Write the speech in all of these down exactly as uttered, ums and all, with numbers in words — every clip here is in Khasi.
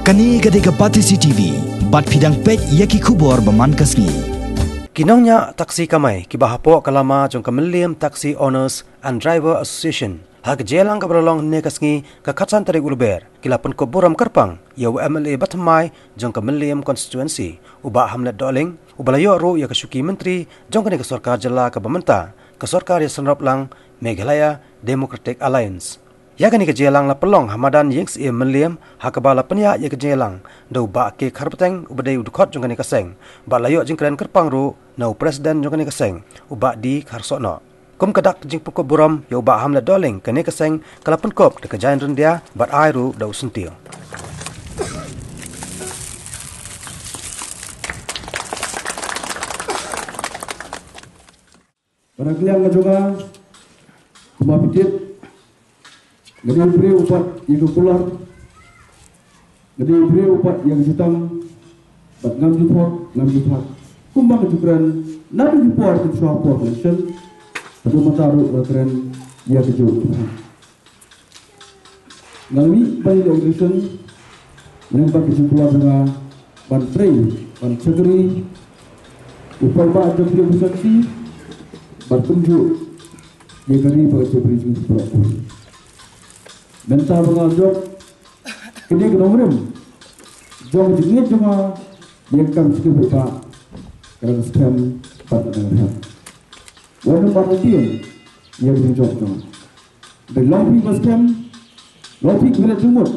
Kane ka dei ka Batesi T V, bad phi dang peit ïa ki khubor ba man ka sngi. Ki nongñiah taxi kamai kiba hapoh ka lama jong ka Mylliem Taxi Owners and Driver Association, ha ka jingïalang kaba la long hynne ka sngi ka khatsan tarik u Lber, ki la pynkup burom kyrpang ïa u M L A bathymmai jong ka Mylliem Constituency, u Bah Hamlet Dohling, uba la ïoh ruh ïa ka shuki myntri jong kane ka sorkar jylla kaba mynta, ka sorkar ïaseng rap lang, Meghalaya Democratic Alliance. Ïa kane ka jingïalang la pynlong ha madan Ïing Syiem Mylliem, ha kaba la pynïaid ïa ka jingïalang da u Bah K Kharpateng, uba dei u dkhot jong kane ka seng, bad la ïoh jingkren kyrpang ruh na u President jong kane ka seng, u Bah D Kharsohnoh. Kum ka dak jingpynkup burom ïa u Bah Hamlet Dohling, kane ka seng ka la pynkup da ka jaiñ ryndia bad ai ruh da u syntiew. Para kliang ka jong nga, kumba phi tip, nga dei u briew u pat ïa ka kular, nga dei u briew u pat ïa ka jutang, bad ngam ju thok, ngam ju thak. Kumba nga ju kren naduh ki por, ki shuwa por election, haduh mynta ruh nga kren ïa ka juh jutang. Nga mih ban ïaleh election lyngba ka jingkular jong nga ban trei, ban shakri u paidbah jong ka constituency, bad kumjuh ïa ka ri bad ka jaitbynriew jong ngi baroh kawei. Mynta ba nga la jop, kane ka nongrim jong ka jingngeit jong nga ïa ka kam shakri paidbah ka dang skhem bad ka dang rhem. Wat nym artatien ïa ka jingjop jong nga. Hynrei long phi ba skhem, long phi kiba leh jingmut.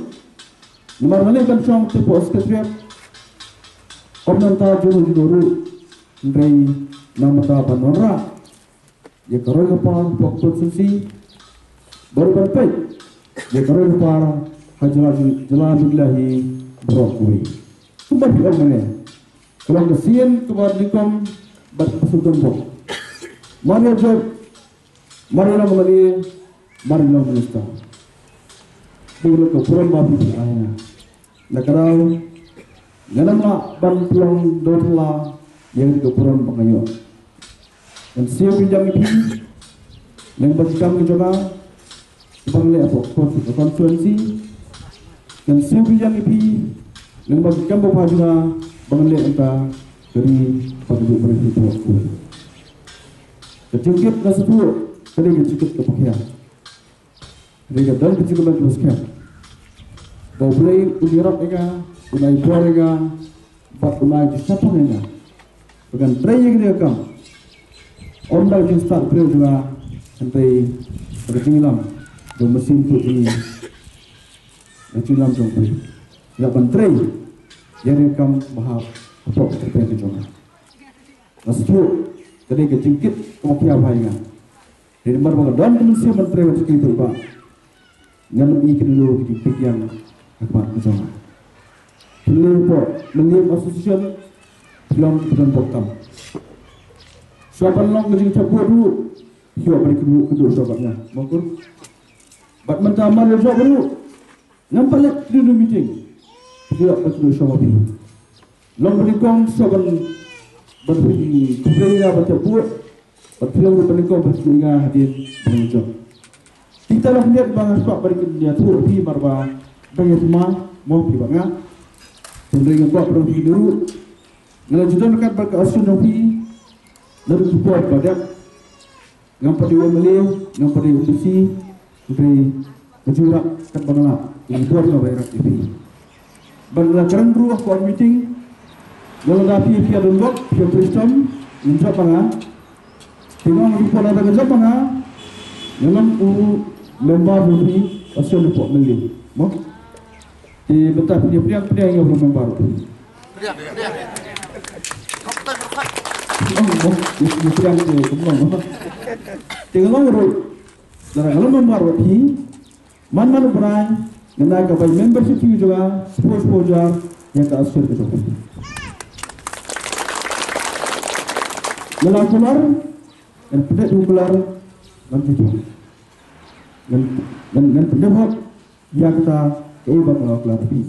Namar nga leh ban shong te hapoh Secretariat, ym na bynta juno juno ruh, hynrei na bynta ban wanrah ïa ka roi ka par hapoh constituency, bad ruh ban peit ïa ka roi ka par ha jylla, jylla Meghalaya hi baroh kawei. Kumba phi ong mynne, ka long ka sien kaba nyngkong bad kaba sngewtynnat. Mar ïa jop, mar ïa long M L A, mar ïa long minister. Dei ka long ka burom ba phi ai ïa nga. Na ka daw, ngam lah ban pynlong dor la ïa ka burom ba nga ïoh. Ngan siew pynjah ïa phi lyngba ki kam ki jong nga kiba ngan leh hapoh ka constituency. Ngan siew pynjah ïa phi lyngba ki kam ba bha jong nga ba ngan leh na ka bynta ka ri bad ka jaitbynriew jong ngi. Ka jingkit, nga sngewthuh ka dei ka jingkit kaba khia. Hynrei ka don ka jingkmen kaba skhem ba U Blei un ïarap ïa nga, un ai bor ïa nga, bad un ai jingshemphang ïa nga ba ngan trei ïa kane ka kam. Ym da ka jingstad briew jong nga, hynrei da ka jingïalam jong U Mynsiem Bakhuid jong ngi, da ka jingïalam jong U Blei. Ïa ban trei ïa kane ka kam ba hap hapoh ka tyrpeng ka jong nga. Nga sngewthuh ka dei ka jingkit kaba khia bha ïa nga. Dei namar ba nga don ka mynsiem ban trei ban shakri paidbah, ngan ym ïoh kynnoh ki jingpynïaid ha khmat ka jong nga. Phi long hapoh Mylliem Association, phi long ki don bok kam. Shuwa ban long ka jingthep vote ruh, phi ïoh ban kynnoh, kynnoh shuwa bad nga, mo kyrpang. Bad mynta mar ïa jop ruh, ngam pat leit kynnoh meeting, phi ïoh ban kynnoh shuwa ma phi. Long ba nyngkong shuwa ban, ban phi khublei ïa nga ban thep vote, bad phi long ruh ba nyngkong ban kynnoh ïa nga hadien ba nga jop. Te ita la khyndiat ba nga sngewbha ban kynnoh ïa phi, mar ba dang ïa phi ma, mo phi bad nga. Hynrei nga kwah ban ong ïa phi ruh, nga la ju don ryngkat bad ka association jong phi naduh ki por ba dep. Ngam pat dei u M L A, ngam pat dei u M D C, hynrei nga ju ïarap katba nga lah, ïa ki bor nga ba ïarap ïa phi. Bad nga la kren ruh ha ka meeting, nga ong lada phi, phi ïa don bok, phi ïa pyrshang, ngin jop ma nga. Te nga ong ha ki por lada ka jop ma nga, nga long u member jong phi, association hapoh Mylliem. Mo? Te mynta phi ïa pdiang, pdiang ïa u member. Ong mo, ïa pdiang te kumno mo. Te nga ong ruh, lada nga long member bad phi, man man u bnai ngan ai ka bai membership fee jong nga shiphew shiphew hajar ïa ka association ka jong phi. Lada kular, ngan pynleit u kular, ngan pynleit. Ngan, ngan, ngan pynleit ïa kata kaei ba nga la kular phi.